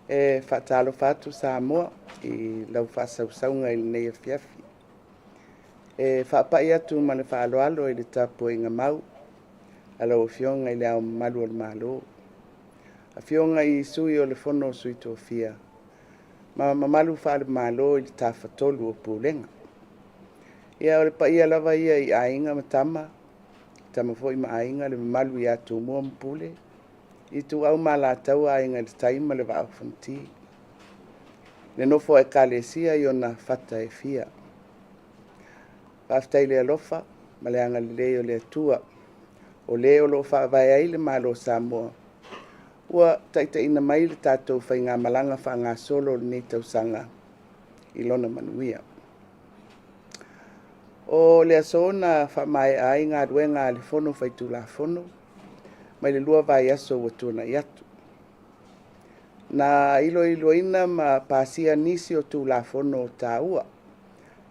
E faatalofa atu Samoa i lau faasausauga i lenei afiafi. E faapai atu ma le faaaloalo i le tapuaiga mau a lau Afioga i Le Ao Mamalu o le Malo, Afioga i Sui o le Fono a Sui Tofia ma mamalu faale-Malo i le Tafatolu o Pulega. Ia, o le paia lava ia i Aiga ma Tama, Tama foi ma Aiga, le mamalu ia Tumua ma Pule, Ituau ma Alataua, Aiga i le Tai ma le Vaa o Fonoti, le nofo a Ekalesia i ona fata e fia. Faafetai i le alofa ma le agalelei o le Atua o le o lo o faavae ai le Malo o Samoa ua taitaiina mai le tatou faigamalaga faagasolo o lenei tausaga i lona manuia. O le aso na faamaea ai galuega a le Fono Faitulafono mai le 2 vaiaso ua tuanai atu. Na iloiloina ma pasia nisi o Tulafono taua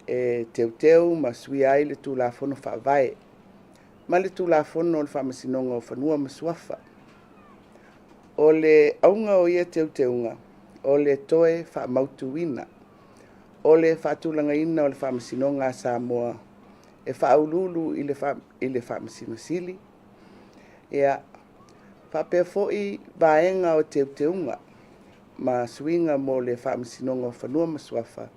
e teuteu ma suia ai le Tulafono Faavae ma le Tulafono o le Faamasinoga o Fanua ma Suafa. O le auga o ia teuteuga, o le toe faamautuina o le faatulagaina o le Faamasinoga a Samoa e faauluulu i le Faamasino Sili, faapea foi vaega o teuteuga ma suiga mo le Faamasinoga o Fanua ma Suafa,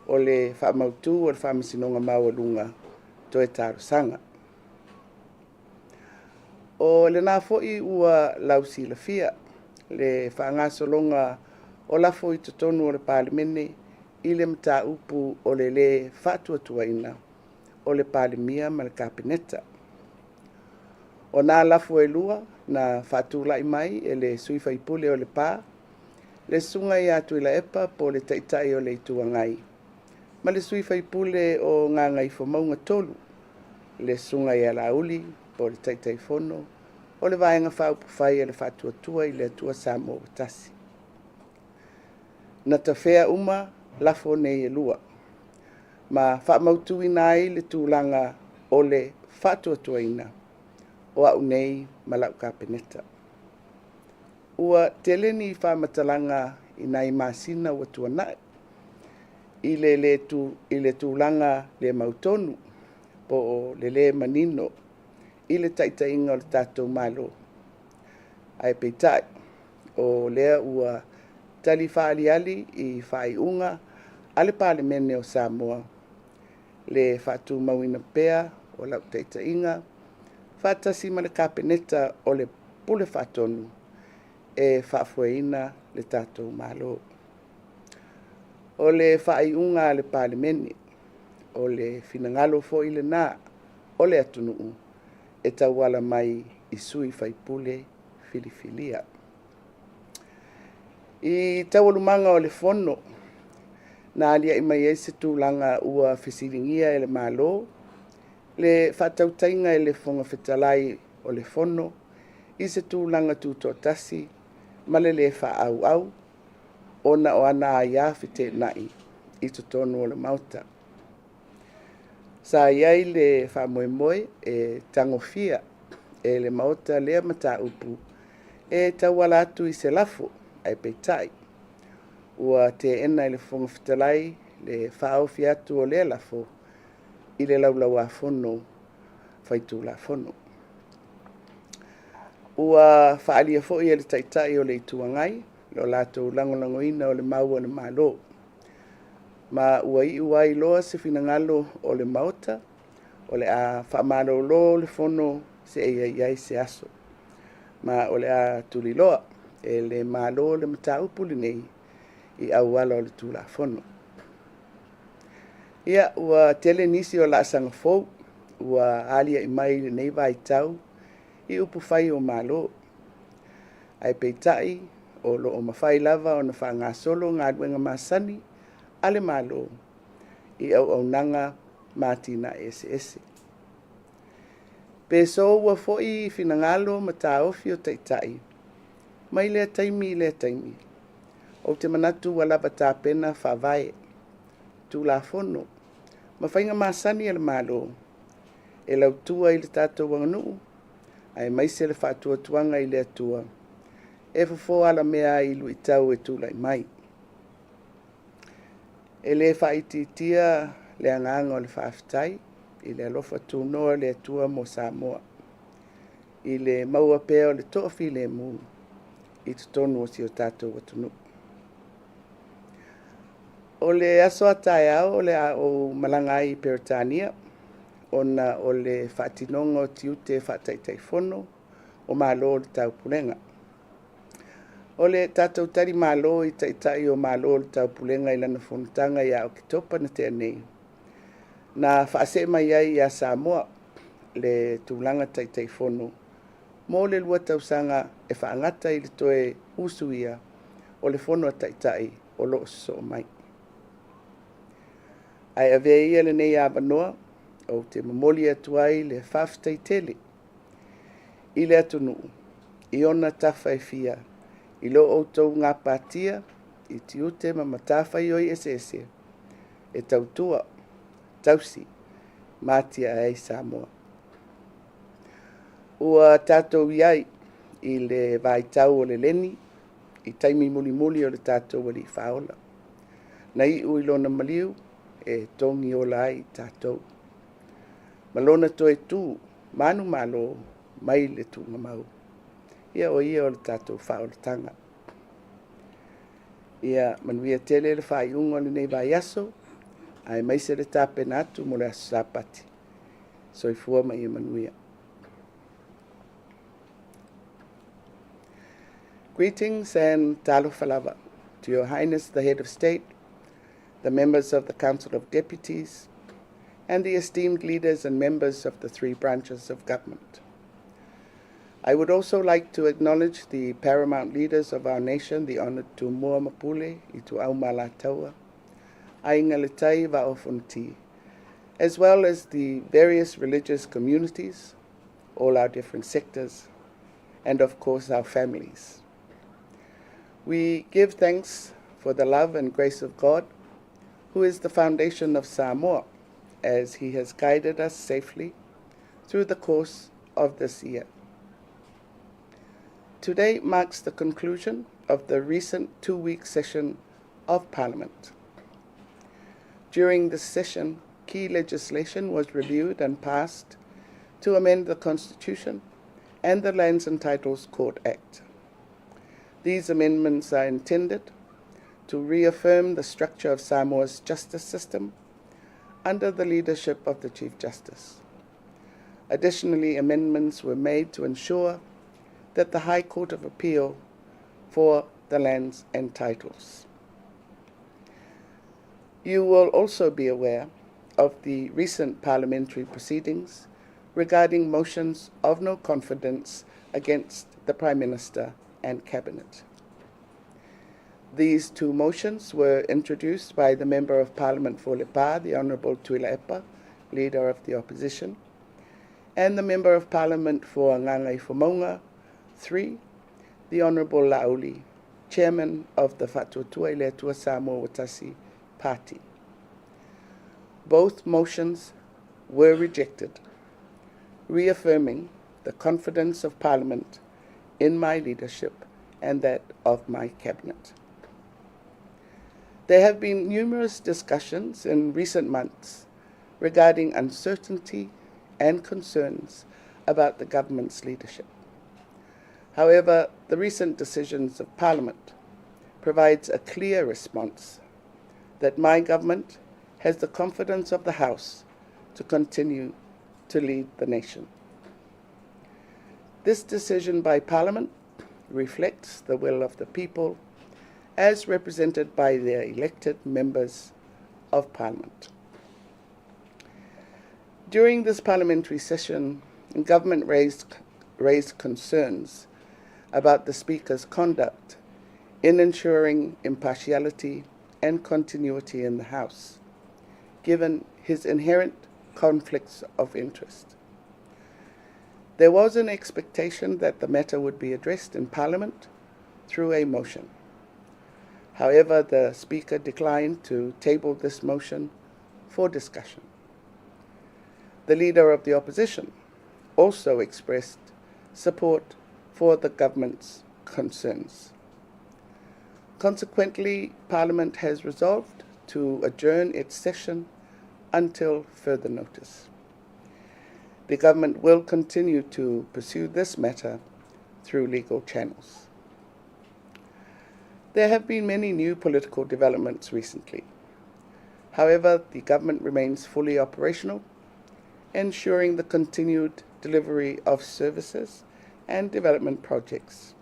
o le faamautu o le Faamasinoga Maualuga toe talosaga. O lena foi ua lausilafia le faagasologa o lafo i totonu o le Palemene i le mataupu o le lē faatuatuaina o le Palemia ma le Kapeneta. O na lafo e lua na faatulai mai e le sui usufono o Lepa, le Susuga ia Tuilaepa po o le Taitai o le Itu Agai ma le sui usufono o Gagaifomauga 3, le Susuga ia Laauli po o le Taitaifono o le Vaega Faaupufai a le Faatuatua i le Atua Samoa ua Tasi. Na tafea uma lafo nei e lua ma faamautuina ai le tulaga o le faatuatuaina o au nei ma lau Kapeneta. Ua tele ni faamatalaga i nai masina ua tuanai i le tulaga le mautonu po o le le manino i le taitaiga o le tatou Malo, ae peitai o lea ua tali faaaliali i faaiuga a le Palemene o Samoa le faatumauina pea o lau taitaiga faatasi ma le Kapeneta o le Pule Faatonu e faafoeina le tatou Malo. O le faaiuga a le Palemene, o le finagalo foi lena o le atunuu e tauala mai i sui usufono filifilia. I taualumaga o le Fono na aliae mai ai se tulaga ua fesiligia e le Malo le faatautaiga e le Fofoga Fetalai o le Fono i se tulaga tutoatasi ma le le faaauau ona o ana aia feteenai i totonu o le Maota. Sa i ai le faamoemoe e tagofia e le Maota lea mataupu e tauala atu i se lafo, ae peitai ua teena e le Fofoga Fetalai le faaofi atu o lea lafo i le Laulau-a-Fono Faitulafono. Ua faaalia foi e le Taitai o le Itu Agai lo latou lagolagoina o le mau a le Malo, ma ua iu ai loa se finagalo o le Maota, o le a faamalolo le Fono seia i ai se aso, ma o le a tuliloa e le Malo le mataupu lenei i auala o le Tulafono. Ia, ua tele nisi o laasaga fou ua aliae mai i lenei vaitau i upufai o Malo, ae peitai o lo o mafai lava ona faagasolo galuega masani a le Malo i auaunaga ma atinae eseese. Pe soua foi finagalo ma taofi o Taitai mai lea taimi i lea taimi, ou te manatu ua lava tapena faavae, Tulafono ma faiga masani a le Malo e lautua i le tatou aganuu aemaise le faatuatuaga i le Atua. e fofo alamea ai i luitau e tulai mai. E le faaitiitia le agaga o le faafetai i le alofa tunoa o le Atua mo Samoa i le maua pea o le toafilemu i totonu o si o tatou atunuu. O le aso a taeao o le a ou malaga ai i Peretania ona o le faatinoga o tiute faa-Taitaifono o Malo o le Taupulega. O le tatou talimalo i Taitai o Malo o le Taupulega i lana fonotaga ia Oketopa na tea nei, na faasee mai ai ia Samoa le tulaga Taitaifono mo le 2 tausaga e faagata i le toe usuia o le Fono a Taitai o lo o sosoo mai. Ae avea ia lenei avanoa ou te momoli atu ai le faafetai tele i le atunuu i ona tafa e fia i lo outou gapatia i tiute ma matafaioi eseese e tautua, tausi ma atiae ai Samoa. Ua tatou i ai i le vaitau o le leni i taimi mulimuli o le tatou Alii Faaola, na iu i Lona maliu e togiola ai i tatou ma Lona toe tu manumalo mai le tuugamau. Ia o Ia o le tatou faaolataga. Ia manuia tele le faaiuga o lenei vaiaso aemaise le tapena atu mo le aso Sapati. Soifua ma ia manuia. Greetings and talofa lava to Your Highness the Head of State, the members of the Council of Deputies, and the esteemed leaders and members of the three branches of government. I would also like to acknowledge the paramount leaders of our nation, the Honored Tumua Mapule, Ituau ma Alataua, Aiga i le Tai, Vaa o Fonoti, as well as the various religious communities, all our different sectors, and of course our families. We give thanks for the love and grace of God, who is the foundation of Samoa, as He has guided us safely through the course of this year. Today marks the conclusion of the recent 2-week session of Parliament. During this session, key legislation was reviewed and passed to amend the Constitution and the Lands and Titles Court Act. These amendments are intended to reaffirm the structure of Samoa's justice system under the leadership of the Chief Justice. Additionally, amendments were made to ensure that the High Court of Appeal for the lands and titles. You will also be aware of the recent parliamentary proceedings regarding motions of no confidence against the Prime Minister and Cabinet. These two motions were introduced by the Member of Parliament for Lepa, the Honourable Tuilaepa, Leader of the Opposition, and the Member of Parliament for Gagaifomauga 3, the Honourable Laauli, Chairman of the Faatuatua i le Atua Samoa Ua Tasi Party. Both motions were rejected, reaffirming the confidence of Parliament in my leadership and that of my cabinet. There have been numerous discussions in recent months regarding uncertainty and concerns about the government's leadership. However, the recent decisions of Parliament provides a clear response that my government has the confidence of the House to continue to lead the nation. This decision by Parliament reflects the will of the people as represented by their elected members of Parliament. During this parliamentary session, government raised concerns about the Speaker's conduct in ensuring impartiality and continuity in the House, given his inherent conflicts of interest. There was an expectation that the matter would be addressed in Parliament through a motion. However, the Speaker declined to table this motion for discussion. The Leader of the Opposition also expressed support for the government's concerns. Consequently, Parliament has resolved to adjourn its session until further notice. The government will continue to pursue this matter through legal channels. There have been many new political developments recently. However, the government remains fully operational, ensuring the continued delivery of services and development projects.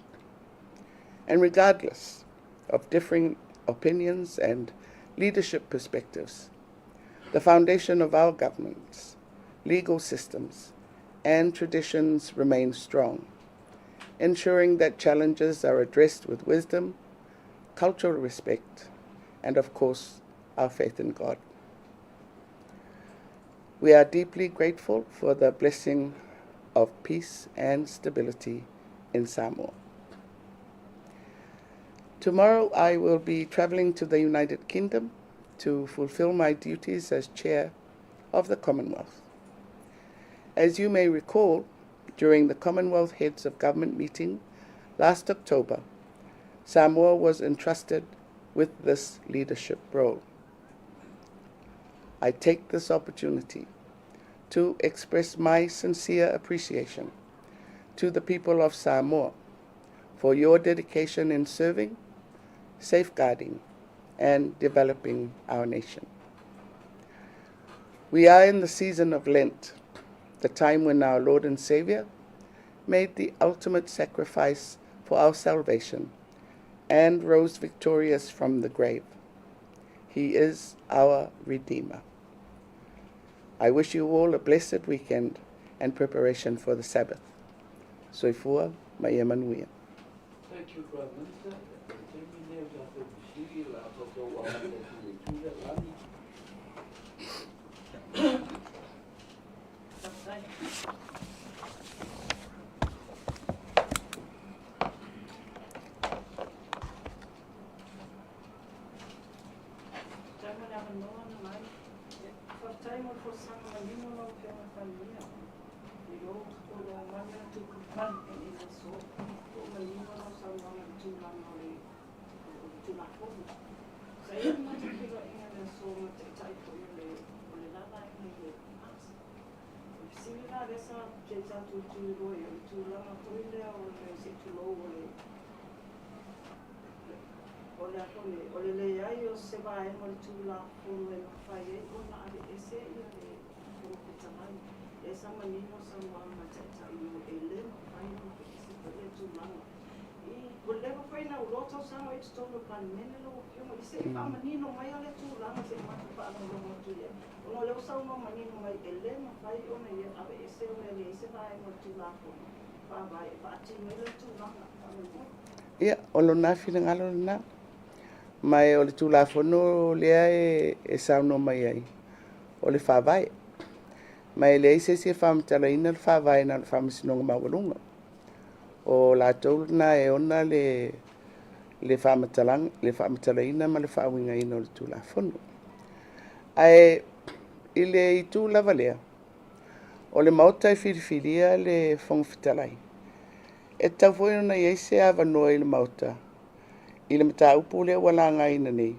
And regardless of differing opinions and leadership perspectives, the foundation of our governments, legal systems, and traditions remain strong, ensuring that challenges are addressed with wisdom, cultural respect, and of course, our faith in God. We are deeply grateful for the blessing of peace and stability in Samoa. Tomorrow I will be traveling to the United Kingdom to fulfill my duties as chair of the Commonwealth. As you may recall, during the Commonwealth Heads of Government meeting last October, Samoa was entrusted with this leadership role. I take this opportunity to express my sincere appreciation to the people of Samoa for your dedication in serving, safeguarding, and developing our nation. We are in the season of Lent, the time when our Lord and Savior made the ultimate sacrifice for our salvation and rose victorious from the grave. He is our Redeemer. I wish you all a blessed weekend and preparation for the Sabbath. Soifua ma ia manuia. Thank you, Prime Minister. O le taimi lenei o tatou fesili, o le a tatou amata atu i le itu lea, Lani. Faafetai. Faafetai mo le avanoa Nanai. Faafetai mo le folasaga manino lau Afioga i le Palemia i lou tolomaga tupu i lenei aso. Ua manino lau saunoaga i le tulaga o le Tulafono. Sa i ai le matou feiloaiga i le aso ma le Taitai foi o le o le la vaega i le FAST. O le fesili la lea sa fia tatou tuliloa i ai, o le tulaga foi lea o le se i tulou o le O le a foi le, o le leai o se vaega o le Tulafono e mafai ai ona aveese le Fofoga Fetalai. Lea sa manino le saunoaga a le Taitai e le mafai ona aveese foi lea tulaga. I, ua leva foi ona uloa tausaga o i totonu o le Palemene lau Afioga, i se i faamanino mai lea tulaga se i matou faalogologo atu i ai, ona o lea ua saunoa manino mai e le mafai ona ia aveese ona e leai se vaega o le Tulafono Faavae e faatino ai lea tulaga. Faamolemole. Ia, o lona finagalo lena. Ma o le Tulafono lea e saunoa mai ai, o le Faavae. Ma e leai se isi e faamatalaina le Faavae na o le Faamasinoga Maualuga. O latou lena e ona le le faamatalaga, le faamatalaina ma le faauigaina o le Tulafono. Ae i le itu lava lea, o le Maota e filifilia le Fofoga Fetalai, e tatau foi ona i ai se avanoa i le Maota i le mataupu lea ua lagaina nei,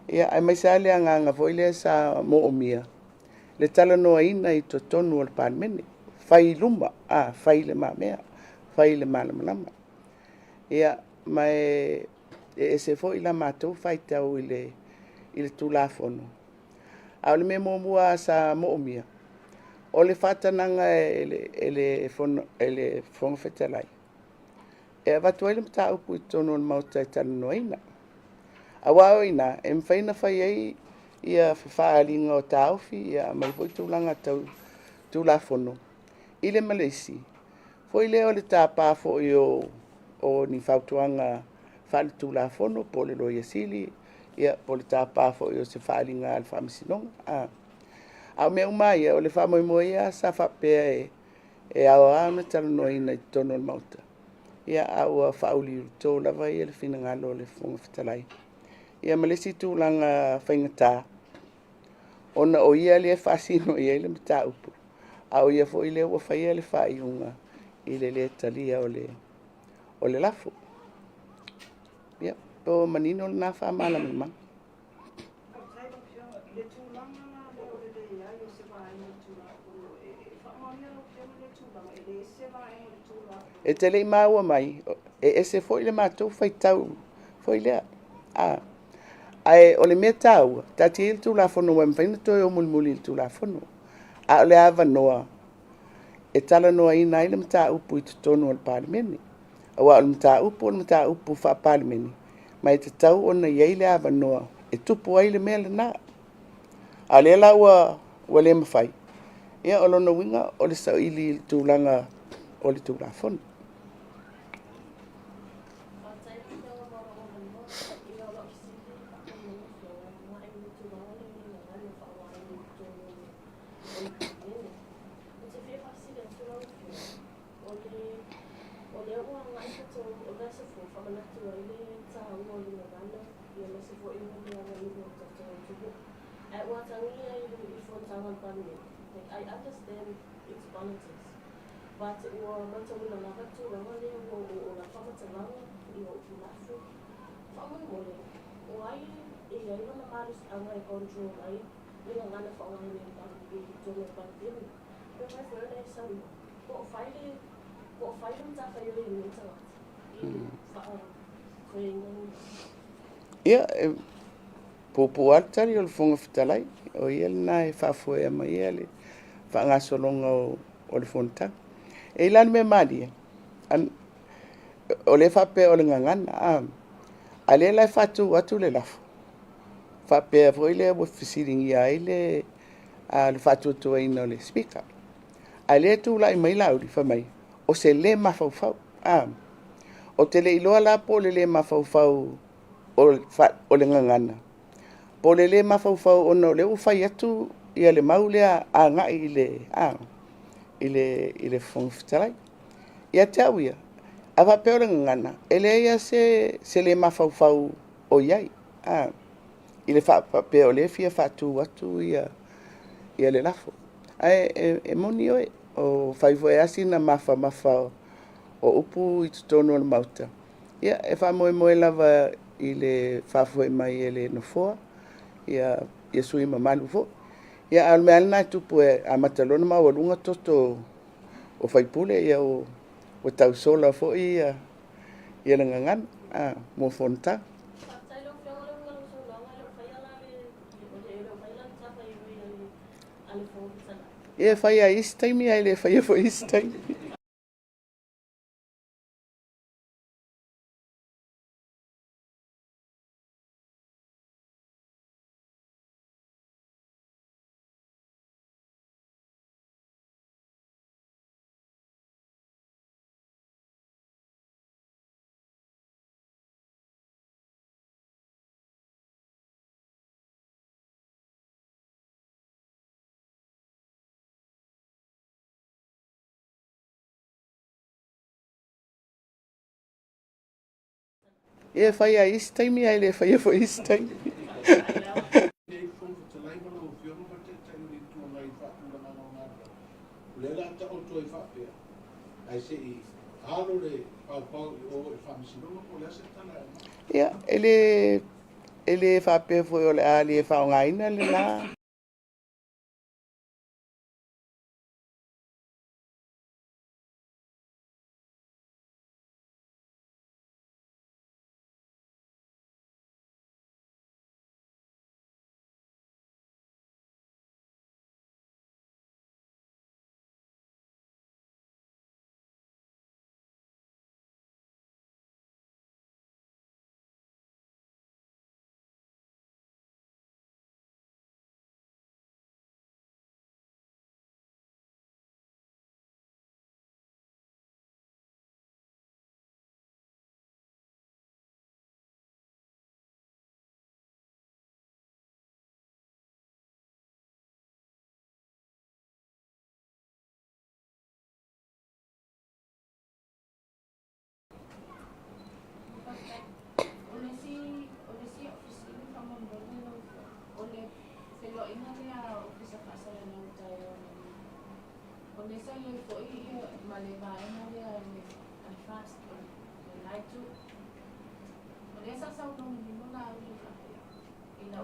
ia, aemaise lava le agaga foi lea sa moomia, le talanoaina i totonu o le Palemene, fai i luma, a, fai i le mamea, fai i le malamalama. Ia, ma e ese foi la matou faitau i le Tulafono, a o le mea muamua sa moomia, o le faatanaga e le Fofoga Fetalai, e avatu ai le mataupu i totonu o le Maota e talanoaina. Aua o i ina, e mafai ona fai ai ia fefaaliga o taofi, ia aumai foi tulaga tau Tulafono i le ma le isi. Foi lea o le tapa foi o ni fautuaga faale-Tulafono po o le Loia Sili, ia, po o le tapa foi o se faaaliga a le Faamasinoga. A o mea uma lava ia, o le faamoemoe ia sa faapea e ao lava ona talanoaina i totonu o le Maota, ia, a ua faauliulito lava ia le finagalo o le Fofoga Fetalai. Ia ma le isi tulaga faigata, ona o ia lea e faasino i ai le mataupu, a o ia foi lea ua faia le faaiuga i le lē talia o o le lafo. Ia, po ua manino lena faamalamalamaga. Faafetai lau Afioga. I le tulaga la lea o le leai o se vaega o le Tulafono, e faamaonia lau Afioga lea tulaga, e leai se vaega o le Tulafono? E te le i maua mai, e ese foi le matou faitau foi lea. Ae o le mea taua, taatia ia le Tulafono aua e mafai ona toe o mulimuli i le Tulafono. A o le avanoa e talanoaina ai le mataupu i totonu o le Palemene. Aua o le mataupu o le mataupu faa-Palemene, ma e tatau ona i ai le avanoa e tupu ai le mea lena. A o lea la ua le mafai, ia o lona uiga o le saili i le tulaga o le Tulafono. Faafetai lau Afioga mo lou avanoa. Ia o lau fesili faamolemole lau Afioga e agai i le tulaga lea i le gagana e faaaogaina i totonu o le Palemene. Ou te fia faafesili atu lau Afioga, o le o lea ua agai tatou, o le aso fou e faamanatu ai le taua o le gagana aemaise foi o le aganuu a le tatou atunuu. Ae ua atagia i le fonotaga a le Palemene, like I understand it's politics, but ua matauina lava le tulaga lea ua oooo lava faamatalaga i upu lafo. Faamolemole, o ai e i ai lona malosiaga e control ai le gagana faaaogaina i totonu o le Palemene? Pe mafai foi ona e saunoa po o fai le po o fai le matafaioi a lenei tagata i le faafoeina o le Ia, e puupuu lava le tali o le Fofoga Fetalai, o ia lena e faafoea maia le faagasologa o le fonotaga. E i ai la le mea malie, o lea e faapea o le gagana, a o lea la e faatu atu le lafo, faapea foi lea ua fesiligia ai le faatuatuaina o le Speaker. A o lea e tulai mai Laauli fai mai, o se le mafaufau. Ou te le iloa la po o le le mafaufau o le gagana, po o le le mafaufau ona o lea ua fai atu le mau lea agai i le Fofoga Fetalai. Ia te au ia, a faapea o le gagana, e leai lava se le mafaufau o i ai i le faapea o lea e fia faatu atu le lafo. Ae e moni oe, e fai foi lava sina mafamafa o upu i totonu o le Maota. Ia, e faamoemoe lava i le faafoe mai e le Nofoa sui usufono mamalu foi. Ia a o le mea lava lena e tupu e amata loa ona maualuga toto o sui usufono, ia ua tau sola foi le gagana mo fonotaga. Faafetai lau Afioga. O le uiga o lau saunoaga, e le o faia la le e le o faia la le matafaioi a le Fofoga Fetalai. Ia e fai lava i isi taimi ae le faia foi i isi taimi. Ia e fai lava i isi taimi ae le faia foi i isi taimi. Nei Fofoga Fetalai ma lau Afioga ma le Taitai o le Itu Agai i le faatulagaga o galuega, o lea o le a taoto ai faapea, ae se i alo le paopao i o i le Faamasinoga po o le a se tala e aumai. Ia, e le faapea foi o le a le faaaogaina lena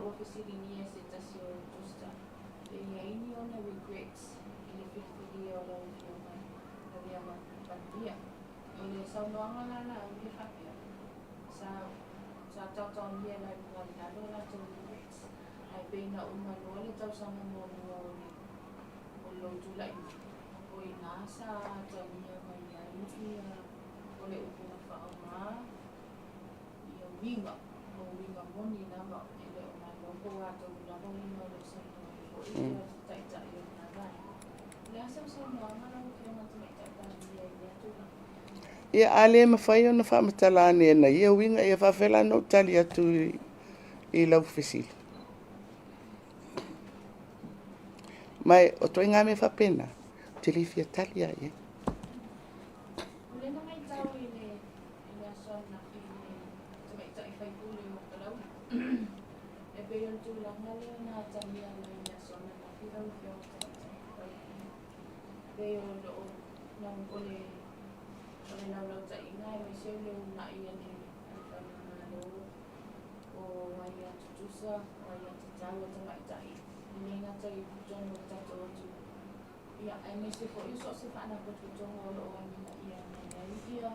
ua fesiligia e se tasi o Tusta pe i ai ni ona regrets i le filifilia o lau Afioga e avea ma Palemia. O le saunoaga la a Laauli e faapea, sa sa taotaomia i luga i lalo o latou regrets, ae pei na uma loa le tausaga muamua o le o lou tulai mai, o i ina sa atagia mai ai ia o le upu na faaaoga ia uiga, o uiga moni lava, e le o malo po o a tonu lava uiga o lo o saunoa ai foi ia Taitai o lena Vaega. O le a sau saunoaga lau Afioga i le Tamaitai Palemia i lea tulaga? Ia, a le mafai ona faamatala ane e na ia uiga, ia faapefea la ona ou tali atu i lau fesili? Ma o ituaiga mea faapena, ou te le fia tali lava i ai. O lea na matau i le i le aso ananafi i le tamaitai faipule o Palauli, e pei o le tulaga lea na atagia mai i le aso ananafi lau Afioga i le Tamaitai Faipule, e pei o lo o o le o le laulautaiga aemaise o le uunai a le a le Faigamalo o aia tutusa, o aia tatau a tamaitai, e le gata i totonu o le tatou atunuu, ia, aemaise foi o so o se faalapotopotoga o lo o amanaia mai ai ia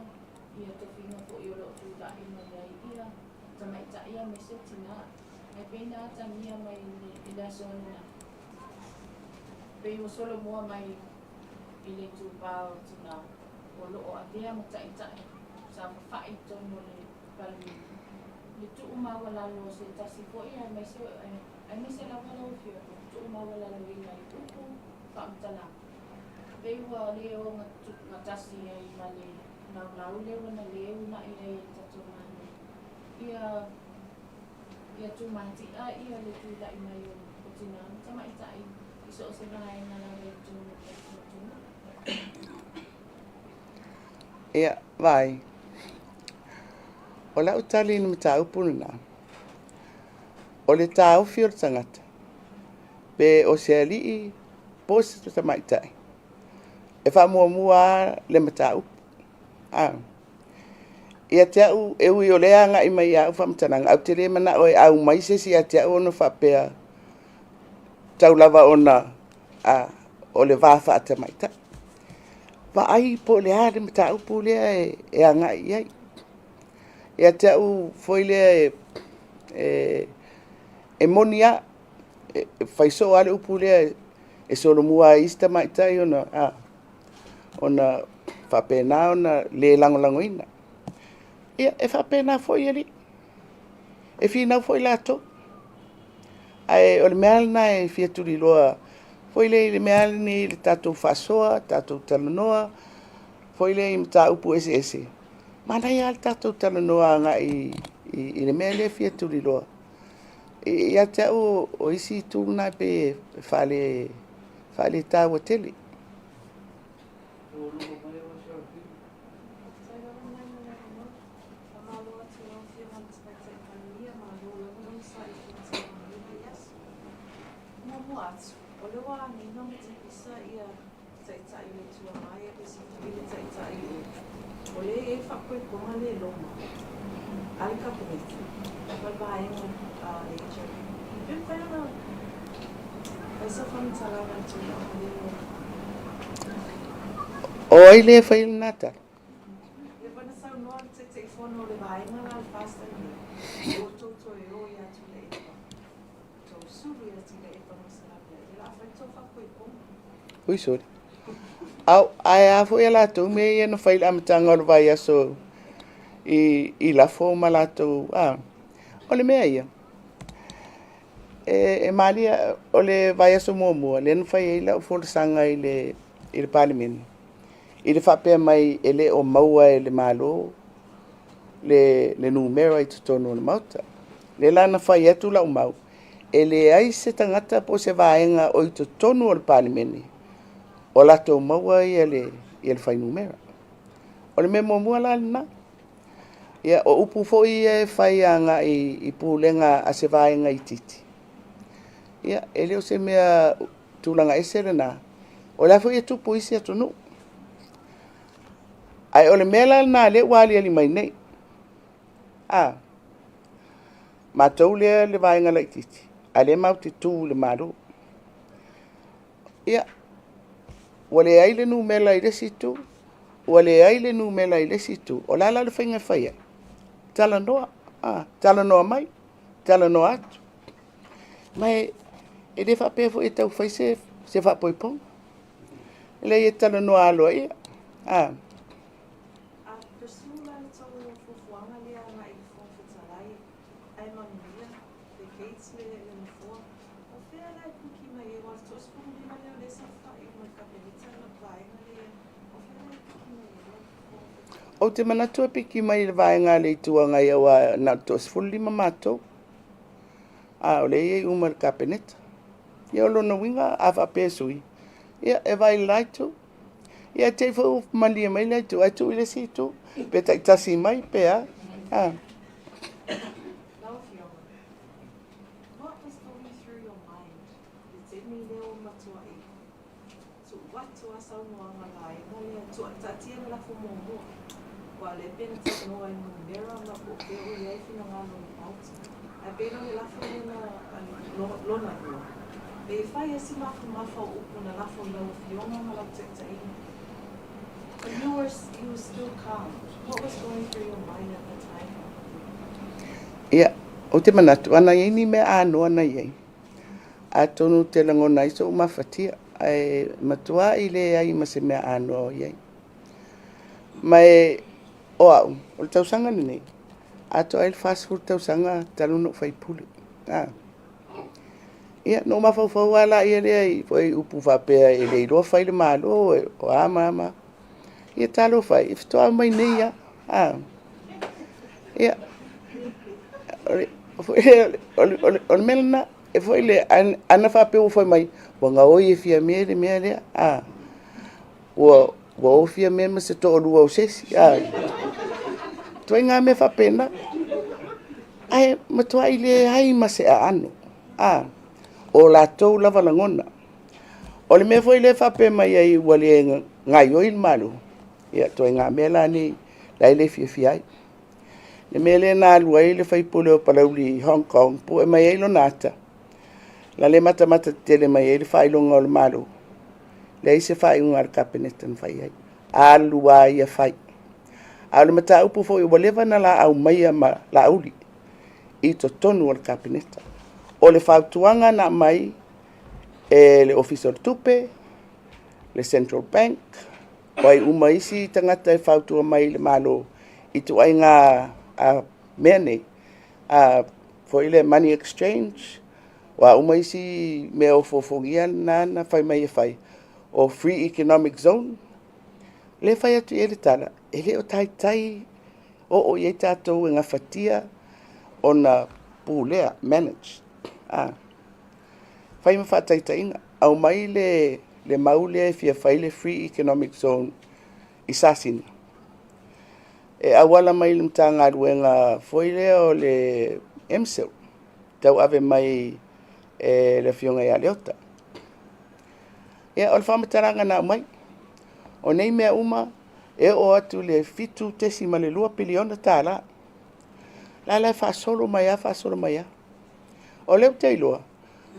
ia tofiga foi o lo o tulai mai ai ia tamaitai aemaise tinā. Ae pei na atagia mai i le aso ananafi, pei ua solomua mai i le itupa o tinā o lo o avea ma taitai saofafai i totonu o le Palemene, le tuumaualalo o se tasi foi aemaise, aemaise lava lau Afioga, le tuumaualaloina i upu faamatalaga, pei ua le ogatasi ai ma le laulau lea ua na le uunai ai e le tatou Malo ia ia tumati'a ia le tulai mai o tinā ma tamaitai i so o se vaega lava i totonu o le tatou atunuu. Ia, vaai. O lau tali i le mataupu lena, o le taofi o le tagata, pe o se alii po o se tamaitai, e faamuamua lava le mataupu. A. Ia te au, e ui o lea e agai mai ia au faamatalaga, ae ou te le manao e aumai se isi ia te au ona faapea tau lava ona a, o le va faatamaitai. Vaai po o le a le mataupu lea e agai i ai. Ia te au foi lea e moni lava, e fai soo lava le upu lea e solomua ai i isi tamaitai ona, a, ona faapena ona le lagolagoina. Ia, e faapena foi alii, e finau foi latou. Ae o le mea lava lena e fia tuliloa foi lea i le mea lava lenei i le tatou faasoa, tatou talanoa foi lea i mataupu eseese, manaia lava le tatou talanoa agai i le mea lea e fia tuliloa. Ia te au o isi itu na e pei e faaletaua tele. Faafetai lava mo le avanoa. Faamalo atu i lau Afioga i le Tamaitai Palemia, malo lava le onosai i le fonotaga o lenei vaiaso. Muamua atu, o lea ua agiga ma tipisa ia Taitai o le Itu Agai aemaise foi le Taitai o o lea e i ai le faapoipoga le loma a le Kapeneta ma le vaega a le HRPP. Pe mafai ona fai sau faamatalaga i le tulaga lea lau Afioga? O ai lea e faia lena tala? Lea foi na saunoa le Taitaifono o le vaega la le FAST ananei, ua outou toe o ia Tuilaepa. Ui sole. Ao, ae a foi a latou mea ia na fai i le amataga o le vaiaso i lafo ma latou, a, o le mea ia, e malie, o le vaiaso muamua lea na fai ai lau folasaga i le Palemene, i le faapea mai e le o maua e le Malo le numera i totonu o le Maota. Lea la na fai atu lau mau, e leai se tagata po o se vaega o i totonu o le Palemene o latou maua le fuainumera. O le mea muamua la lena. Ia, o upu foi ia e fai agai i pulega a se vaega itiiti, ia, e le o se mea tulaga ese lena, o la foi e tupu i isi atunuu. Ae o le mea la lena lea ua aliali mai nei, a. Matou lea le vaega laitiiti, a o lea matou te tu i le Malo. Ia, ua leai le numera i le isi itu, ua leai le numera i le isi itu, o le a la le faiga e fai ai? Talanoa, talanoa mai, talanoa atu. Ma e le faapea foi e tau fai se faapoipoga. E leai e talanoa aloaia. A pursue la le tou fuafuaga lea agai i le Fofoga Fetalai ae manuia le Gates le Nofoa, o fea la e piki mai ai aua o le 35 lea o lea e saofai uma i le Kapeneta ma le vaega lea, o fea la e piki mai ai le Fofoga Fetalai? Ou te manatu e piki mai i le vaega a le Itu Agai aua na o le toa-15 matou, a o lea e i ai uma i le Kapeneta. Ia o lona uiga a faapea e sui, ia e vaai i le la itu. Ia te i foi ua malie mai le itu ae tuu i le isi itu, pe taitasi mai pe a. Lau Afioga, what was going through your mind i le taimi lea ua matuai tuu atu lava saunoaga vaega lea, taatia le lafo muamua, aua o lea pei na talanoa i numera ma po o fea o i ai finagalo o le Maota. Ae pei la o le lafo lea na lona lua, pei e fai lava si mafamafa o upu na lafo i lau Afioga ma lau taitaiga. But you were, you were still calm. What was going through your mind at the time? Ia, ou te manatu, ana i ai ni mea anoa na i ai, atonu ou te lagona ai sou mafatia, ae matuai leai ma se mea anoa o i ai. Ma e, o au, o le tausaga lenei, atoa ai le 40 tausaga talu ona ou faipule. A. Ia, na ou mafaufau lava laia lea i foi upu faapea e le iloa fai le Malo, o a ma a ma a. Ia talofa e, faatoa aumai nei lava. A. Ia, o le mea lena, e foi le, ana faapea ua fai mai, ua gaoi e Fiame le mea lea, a, ua o Fiame ma se toalua o se isi, a, ituaiga mea faapena. Ae matuai leai ma se aano, a, o latou lava lagona. O le mea foi lea e faapea mai ai ua le gaoioi le Malo, ia ituaiga mea la nei la e le fiafia ai. Le mea lea na alu ai le sui usufono o Palauli i Hong Kong, pue mai ai lona ata, na le matamata tetele mai ai le faailoga o le Malo, leai se faaiuga a le Kapeneta na fai ai. Alu lava ia fai. A o le mataupu foi ua leva ona laau maia ma Laauli i totonu o le Kapeneta. O le fautuaga na aumai e le Ofisa o le Tupe, le Central Bank, o ai uma isi tagata e fautua mai i le Malo i ituaiga mea nei, foi lea money exchange, o a uma isi mea ofoofogia na na fai mai e fai, o free economic zone, lea e fai atu i ai le tala, e le o taitai oo i ai tatou e gafatia ona pulea, manage. Fai ma faataitaiga, aumai le mau lea e fia fai le free economic zone i Sasina. E auala mai le Matagaluega foi lea o le MCIL, tauave mai e le Afioga ia Leota. Ia, o le faamatalaga na aumai, o nei mea uma e oo atu i le $7.2 piliona tala. La la e faasolo mai lava, faasolo mai lava. O lea ou te iloa,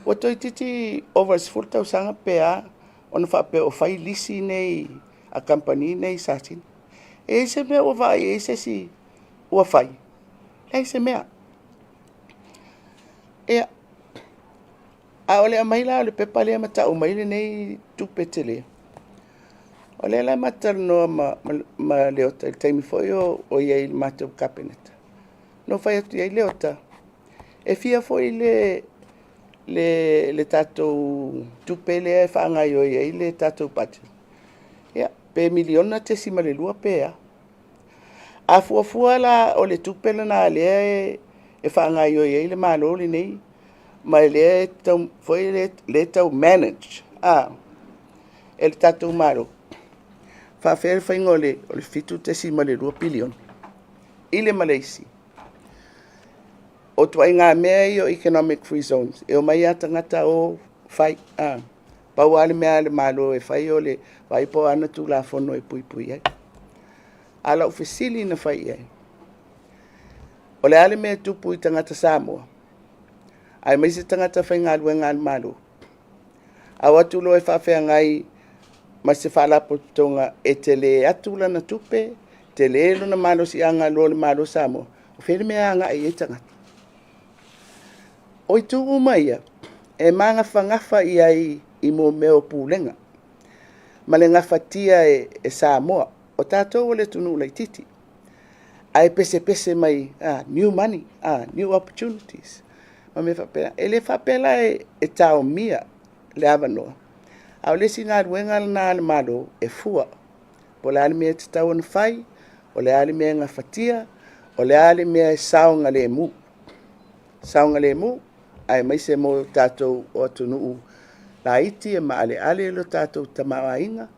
ua toeitiiti ova i le 10 tausaga pe a ona faapea o fai lisi nei a kamupani nei i Sasina. E i ai se mea ua vaai i ai se isi ua fai? Leai se mea. Ia, a o le aumai la o le pepa lea ma tau mai lenei tupe tele, o lea la e matou talanoa ma Leota i le taimi foi o i ai i le matou Kapeneta. Na ou fai atu i ai, Leota, e fia foi le tatou tupe lea e faagaoioi ai le tatou budget? Ia, pe miliona tesi ma le lua pe a. A fuafua la o le tupe lena lea e faagaoioi ai le Malo lenei, ma lea e tau, foi lea e tau manage e le tatou Malo, faapefea le faiga o le 7.2 piliona i le ma le isi. O ituaiga mea ia o economic free zones, e omai lava tagata o fai. Pau lava le mea a le Malo e fai o le vaai po o a ana Tulafono e puipui ai. A o lau fesili na fai i ai, O le a le mea e tupu i tagata Samoa, aemaise tagata faigaluega a le Malo, a o atu loa e faafeagai ma se faalapotopotoga e tele atu lana tupe, tele lona malosiaga i lo le Malo o Samoa, o fea le mea e agai i ai tagata? O itu uma ia, e magafagafa i ai i mea o pulega ma le gafatia e Samoa. O tatou o le atunuu laitiiti, ae pesepese mai, new money, new opportunities ma mea faapena. E le faapea la e taomia le avanoa, a o le isi galuega lena a le Malo e fua po o le a le mea e tatau ona fai, o le a le mea e gafatia, o le a le mea e saogalemu, saogalemu aemaise mo tatou o atunuu laiti e maaleale lo tatou tamaoaiga,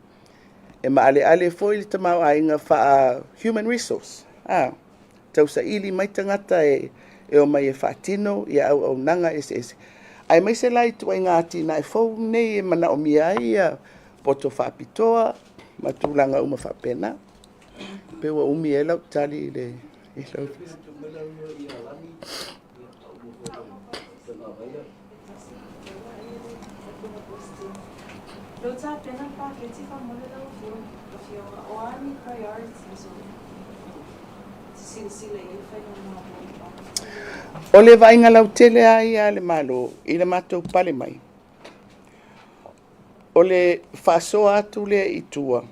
e maaleale foi le tamaoaiga faa-human resource, tausaili mai tagata e omai e faatino auaunaga eseese, aemaise la ituaiga atinae fou nei e manaomia ai poto faapitoa ma tulaga uma faapena. Pe ua umi ea lau tali i le... O le vaaiga lautele lava ia a le Malo i le matou pale mai, o le faasoa atu lea i tua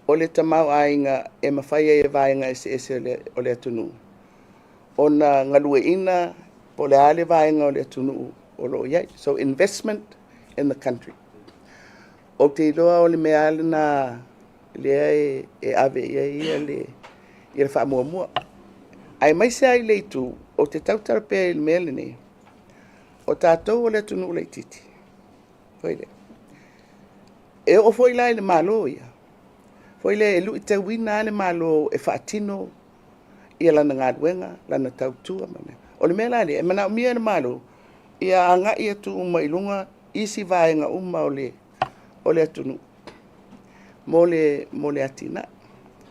o le tamaoaiga e mafai ai e vaega eseese o le atunuu ona galueaiina po o le a le vaega o le atunuu o lo o i ai. So investment in the country. Ou te iloa o le mea lava lena lea e ave i ai le faamuamua. Aemaise lava i le itu, ou te tautala pea i le mea lenei, o tatou o le atunuu laitiiti, foi lea, e oo foi la i le Malo ia, foi lea e luitauina lava le Malo e faatino lana galuega, lana tautua ma mea. O le mea la lea, e manaomia e le Malo ia agai atu uma i luga isi vaega uma o le atunuu mo le atinae. E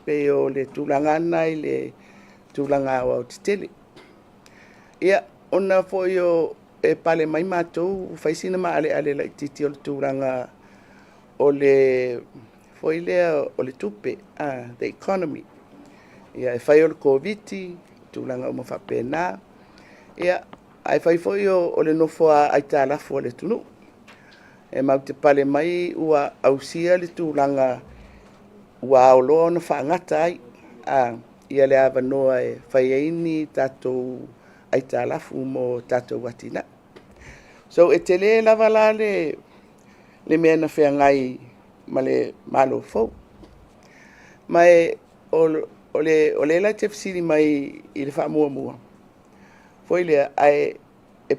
pei o le tulaga lava lena i le tulaga aoaotetele. Ia, ona foi e pale mai matou ua fai sina maaleale laitiiti o le tulaga o le foi lea o le tupe, the economy. Ia e fai o le Koviti, tulaga uma faapena, ia, ae fai foi o le nofo aitalafu a le atunuu. E matou te pale mai ua ausia le tulaga ua ao loa ona faagata ai le avanoa e fai ai ni tatou aitalafu mo tatou atinae. So, e tele lava la le mea na feagai ma le Malo fou. Ma o lea la e te fesili mai i le faamuamua, foi lea, ae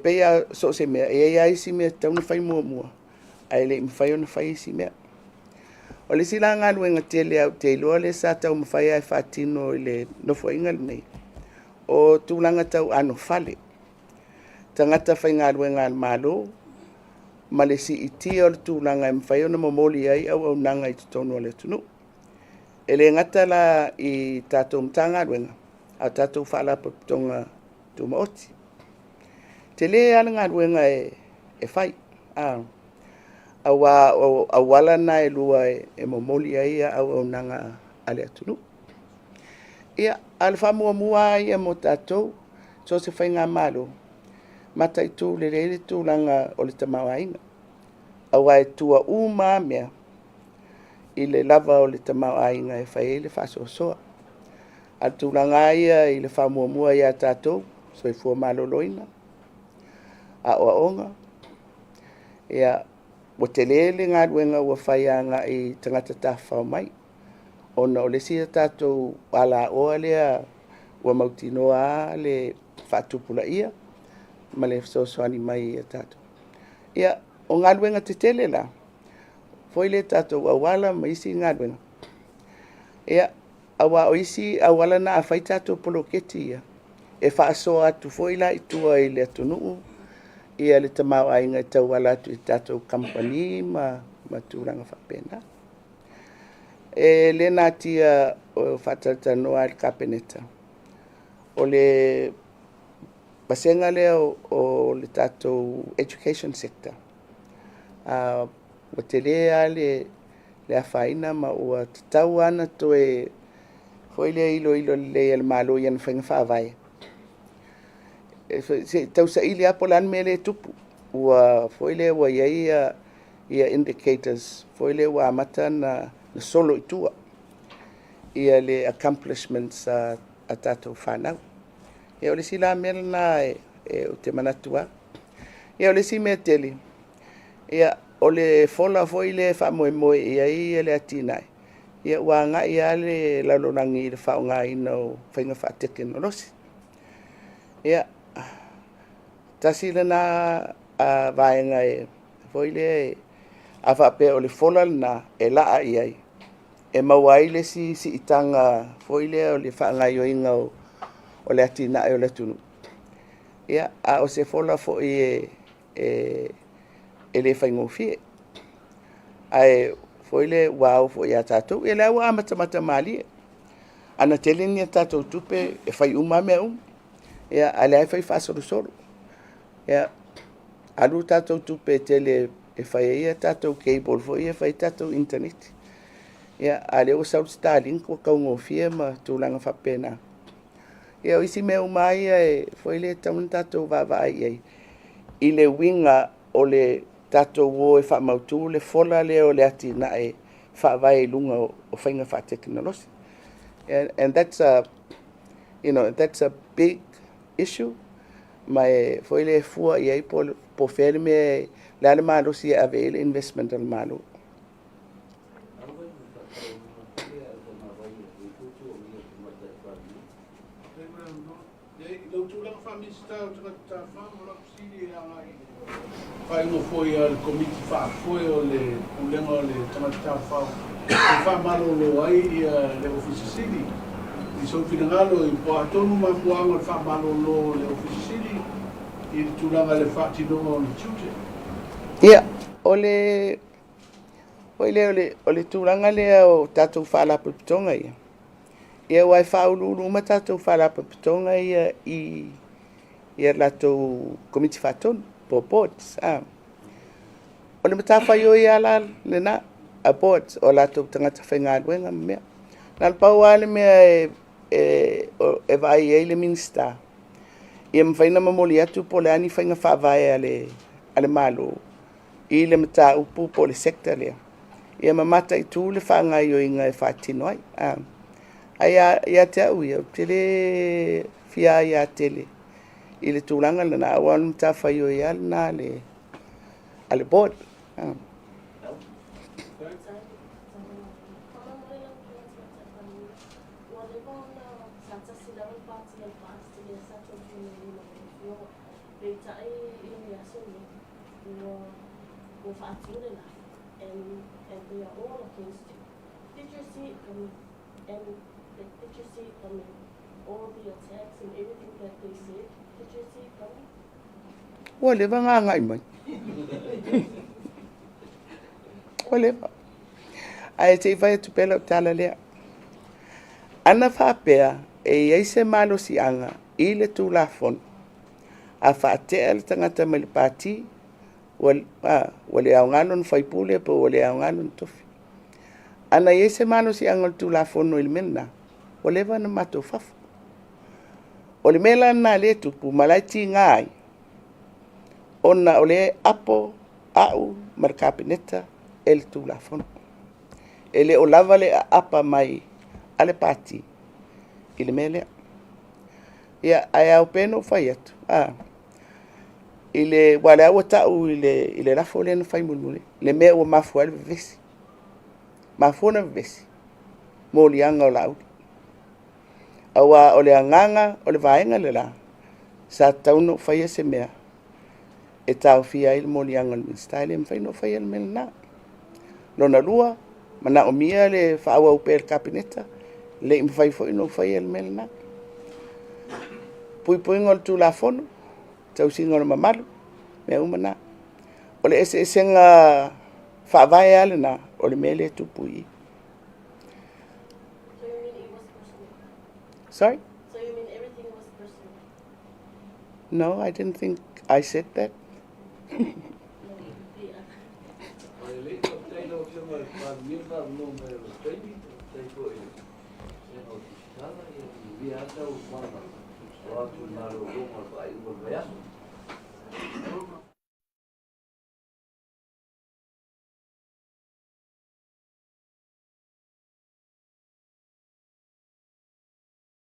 pei lava so o se mea, e i ai lava isi mea e tatau ona fai muamua, ae le i mafai ona fai isi mea. O le isi la galuega tele ou te iloa lea sa taumafai lava e faatino i le Nofoaiga lenei, o tulaga tau anofale, tagata faigaluega a le Malo ma le siitia o le tulaga e mafai ona momoli ai auaunaga i totonu o le atunuu. E le gata la i tatou Matagaluega, a o tatou Faalapotopotoga Tumaoti. E tele lava le galuega e fai, aua o auala na e lua e momoli ai auaunaga a le atunuu. Ia, a o le faamuamua lava ia mo tatou, so o se faigamalo, mataitu lelei le tulaga o le tamaoaiga, aua e tua uma lava mea i le lava o le tamaoaiga e fai ai le faasoasoa. A o le tulaga lava ia i le faamuamua ia tatou, soifua maloloina, aoaoga, ia, ua tele le galuega ua fai agai i tagata tafafao mai, ona o le isi tatou alaoa lea ua mautinoa lava le faatupulaia ma le fesoasoani mai ia tatou. Ia, o galuega tetele la, foi lea i tatou auala ma isi galuega, ia, aua o isi auala na a fai tatou poloketi ia, e faasoa atu foi la i tua i le atunuu le tamaoaiga e tauala atu i tatou kamupani ma tulaga faapena. E le natia o faatalatalanoa lava i le Kapeneta. O le vasega lea o le tatou education sector, ua tele lava le afaina ma ua tatau lava ona toe foi lea iloilo lelei e le Malo i ana faiga faavae, se i tausaili lava po o le a le mea lea e tupu, ua foi lea ua i ai indicators foi lea ua amata ona solo i tua le accomplishments a tatou fanau. Ia o le isi la mea lena ou te manatu lava. Ia o le isi mea tele, ia o le fola foi lea e faamoemoe i ai le atinae, ia ua agai lava le lalolagi i le faaaogaina o faiga faatekonolosi. Ia, tasi lena vaega foi lea a faapea o le fola lena e laa i ai e maua ai le isi siitaga foi lea o le faagaoioiga o le atinae o le atunuu. Ia, a o se fola foi e le faigofie, ae foi lea ua ao foi ia tatou. Ia o lea ua amatamata malie, ana tele ni a tatou tupe e fai uma lava mea uma, a o lea e fai faasolosolo. Ia, alu tatou tupe e tele e fai ai tatou cable foi ia e fai ai tatou initaneti, a o lea ua sau le Starlink ua taugofie ma tulaga faapena. Ia o isi mea uma lava ia foi lea e tatau ona tatou vaavaai i ai i le uiga o le tatou o e faamautu le fola lea o le atinae faavae i luga o faiga faatekonolosi. And that's a big issue ma e foi lea e fua i ai po o fea le mea, o le a le malosi e ave i ai le investment a le Malo. I lou tulaga faa-Minisita o Tagata Tafafao, o lau fesili e agai i le faaiuga foi a le Komiti Faafoe o le Pulega o le Tagata Tafafao e faamalolo ai le Ofisa Sili. I sou finagalo, po o a tonu mafuaaga o le faamalolo o le Ofisa Sili i le tulaga i le faatinoga o ona tiute? Ia, o le foi lea o le tulaga lea o tatou faalapotopotoga ia, ia aua e faauluulu uma tatou faalapotopotoga ia i latou Komiti Faatonu po o boards. O le matafaioi lava la lena a boards, o latou tagata faigaluega ma mea. Na o le pau lava le mea e vaai i ai le Minisita, ia mafai ona momoli atu po o le a ni faiga faavae a le Malo i le mataupu po o le sector lea, ia ma mataitu le faagaoioiga e faatino ai. Ae ia te au ia, ou te le fia aia tele i le tulaga lena, aua o le matafaioi lava lena a le board. Ua leva ona sa tasi lava le pati a le FAST lea sa tuatuanai lima ma le afioga. Peitai i lenei aso nei, ua faatu le lafo and they are all against you. Did you see it coming? And like, did you see it coming? All the attacks and everything that they said, did you see it coming? Ua leva ona agai mai. Ua leva. Ae se i fai atu pea lau tala lea. Ana faapea e i ai se malosiaga i le Tulafono a faatea le tagata mai le pati, ua le aoga lona faipule po ua le aoga lona tofi. Ana i ai se malosiaga o le Tulafono i le mea lena, ua leva ona matou fafo. O le mea la lena lea e tupu ma la e tiga ai, ona o lea e apo au ma le Kapeneta e le Tulafono. E le o lava le aapa mai a le pati i le mea lea. Ia, ae ao pea ona ou fai atu, aua o lea ua tau i le lafo lea na fai mulimuli, le mea ua mafua ai le vevesi. Mafua ona vevesi, moliaga o Laauli. Aua o le agaga o le vaega le la, sa tatau ona ou faia se mea e taofia ai le moliaga o le Minisita. E le mafai ona ou faia le mea lena. Lona lua, manaomia le faaauau pea e le Kapeneta, e le i mafai foi ona ou faia le mea lena. Puipuiga o le Tulafono, tausiga o le mamalu, mea uma na. O le eseesega faavae lava lena o le mea lea e tupu i i. So you mean it was personal? Sorry? So you mean everything was No, I didn't think I said that. Lelei, faafetai lau Afioga i le Palemia le faaavanoa mai o lou taimi, faafetai foi i le Vasega o Tusitala, ia manuia lava taualumaga o atu i le malologa o le faaiuga o le vaiaso.